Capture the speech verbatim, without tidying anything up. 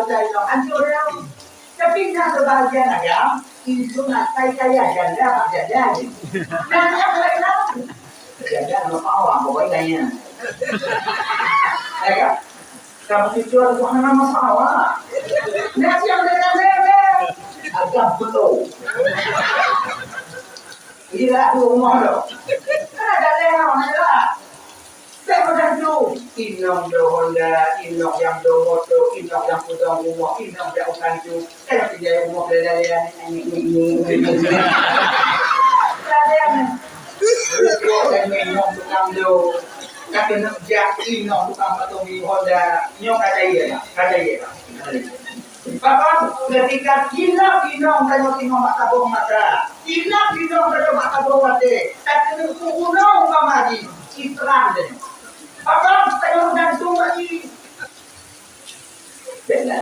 Anjur ya. Tapi na sebahagian agam, itu nak kai kaya janda bak janda. Nah, janda nama awak pokoknya. Ya kan? Kamu cucu aku hana masalah. Nah, siang dengan lele. Agam betul. Iya, aku rumah tu. Kan ada lele, ada. Saya pernah tu, inong do Honda, inong nyang do moto, inong nyang peudong rumoh, inong jak u kantu. Saya tinggai rumoh lelaian. Lelaian. Rumoh dan inong tukang do. Kata nak jak inong tukang moto di Honda. Nyoe kata iya lah, kata iya lah. Pakon, ketika inong-inong tanyoe timoh bak tabong mata, inong-inong tanyoe bak tabong watée, tapi untuk gunong pamari, Islam deh. Pakon, tanyoe gantung lagi.